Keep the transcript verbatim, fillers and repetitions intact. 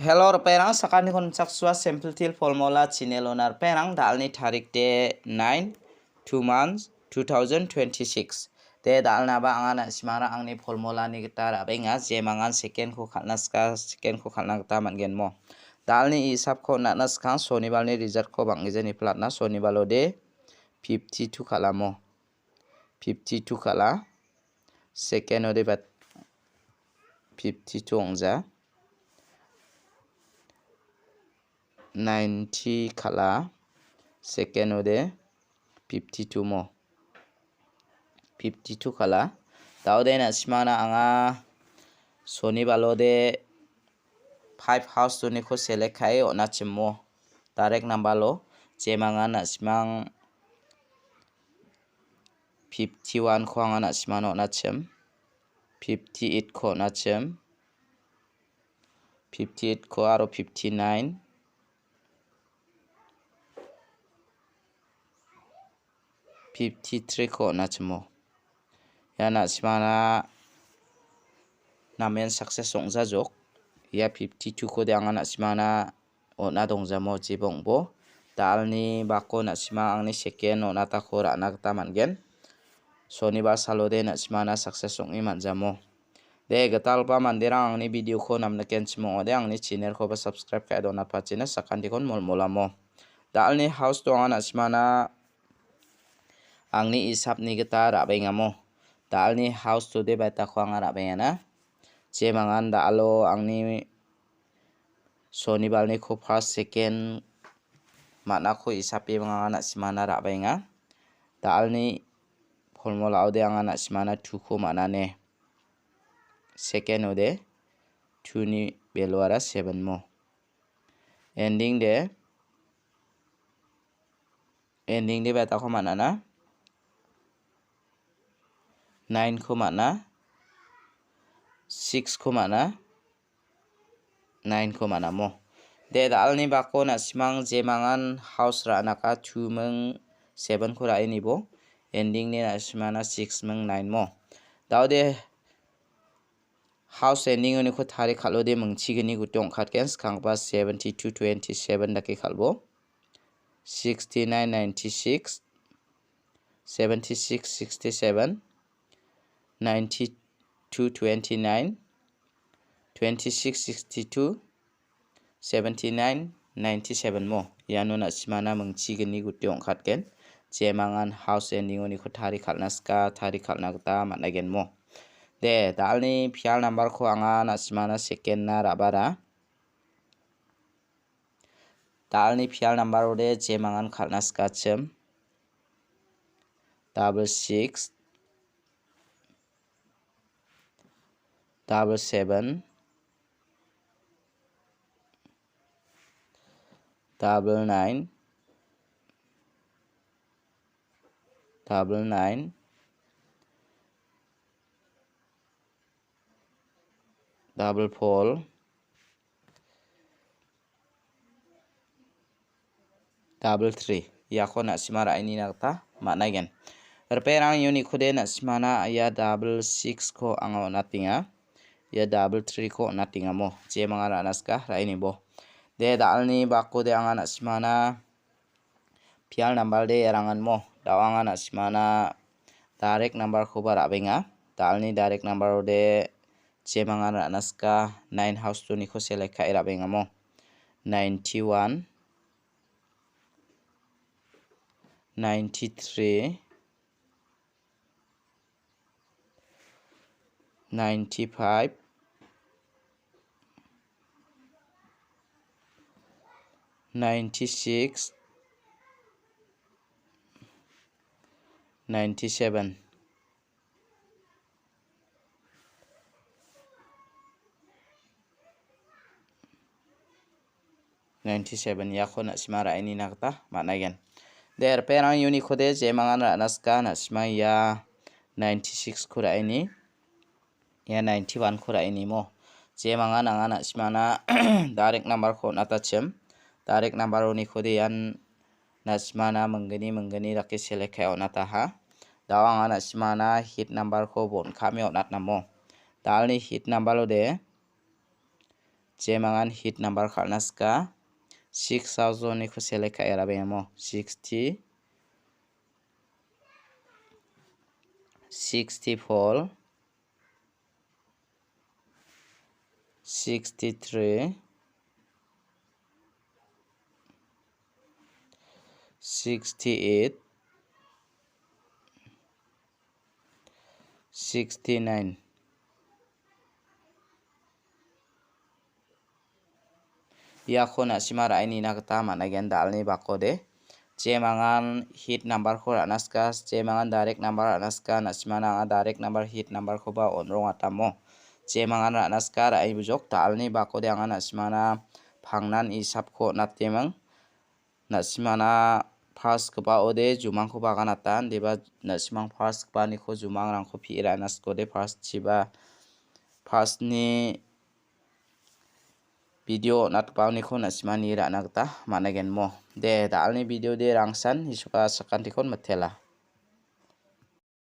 Hello, ripengrang, sakantikon nimchaksua Simple Teer Formula channel-ona ripengrang, da·alni tarik de nine, two months, two thousand twenty-six. De da·alnaba anga na·simara angni formulani gita ra·benga, jemangan second-ko kal·na sika, second-ko kal·na gita man·gen mo. Da·alni isapko on·atna skang sonibalni result-ko bang·gija niplatna, sonibalo de fifty-two kal·amo. Fifty-two kal·a. Second-o de bat fifty-two ong·ja. Ninety kal·a. Second-o de fifty-two mo. Fifty-two kal·a. Da·ode na·simana anga sonibalo de five house-oniko select ka·e on·achimo. Direct number-o jemangan na·simang fifty-one-ko anga na·simana on·achim. Fifty-eight-ko on·achim. Fifty-eight-ko aro fifty-nine. Fifty-three-ko on·achimo. Ia na·simana namen success ong·jajok. Ia fifty-two-ko de anga na·simana on·a dongjamo jeba ong·bo. Da·alni bako na·sima angni second on·atako ra·na gita man·gen. Sonibar salode na·simana success ong·e man·jamo. De, gitalgipa manderang angni video-ko namnikenchim ong·ode, angni channel-koba subscribe ka·e donatpachina sakantikon molmolamo. Da·alni house-o anga na·simana angni isapni gita ra·bengamo. Da·alni house-o de baitako anga ra·bengana. Jemangan da·alo angni sonibalniko first, second man·ako isape anga na·simana ra·baenga. Da·alni formula-ode anga na·simana two-ko man·ane. Second-ode two-ni value-ara seven mo. Ending de, ending de baitako man·ana. Nine-ko man·a. Six-ko man·a. Nine-ko man·amo. De, da·alni bako na·simang jemangan house ra·naka, two ming seven-ko ra·e nibo. Ending-ni na·simana six ming nine mo. Da·ode house ending-oniko tari kal·ode mingchigni gute ong·katgen, skanggipa seventy-two twenty-seven dake kal·bo. Sixty-nine ninety-six, seventy-six sixty-seven, ninety-two twenty-nine, twenty-six sixty-two, seventy-nine ninety-seven mo. Iano na·simana mingchigni gute ong·katgen. Jemangan house ending-oniko tari kal·na sika, tari kal·na gita man·aigen mo. De, da·alni pial number-ko anga na·simana second-na ra·bara. Da·alni pial number-ode jemangan kal·na sikachim. Double six, double seven, double nine, double nine, double four, double three. Iako na·sima ra·enina gita man·aigen. Ripengrang unit-kode na·simana ia double six-ko anga on·atenga. Ia double three-ko on·atengamo. Jemanga ra·na sika ra·enibo. De, da·alni bakode anga na·simana pial number de erangan mo. Da·o anga na·simana direct number-koba ra·benga. Da·alni direct number-ode jemangan ra·na sika nine house-oniko select ka·e ra·bengamo. Ninety-one, ninety-three, ninety-five, ninety-six, ninety-seven. Ninety-seven iako na·sima ra·enina gita man·aigen. De, ripengrang unit-kode jemangan ra·na sika na·sima ia ninety-six-ko ra·eni. Ia ninety-one-ko ra·enimo. Jemangan anga na·simana direct number-ko on·atachim. Direct number-onikode ian na·simana minggni minggni dake select ka·e on·ataha. Da·o anga na·simana hit number-ko bon·kame on·atnamo. Da·alni hit number-ode Jemangan hit number kal·na sika. Six thousand-niko select ka·e rabengamo. Sixty, sixty-four, sixty-three, sixty-eight, sixty-nine. Iako na·sima ra·e nina gita man·aigen dalni bakode. Jemangan hit number-ko ra·na sika, jemangan direct number ra·na sika, na·simana anga direct number, hit number-koba on·rongatamo. Jemangan ra·na sika, ra·e bujok dalni bakode anga na·simana pangnan isapko on·ateming. Na·simana first gipaode jumangkoba aganata, deba na·simang first gipaniko jumangrangko pi·e ra·na sikode first chiba, first-ni video on·atgipaoniko na·simani ra·na gita man·aigenmo. De, dalni video de rangsan, Isoba sakantikon mitela.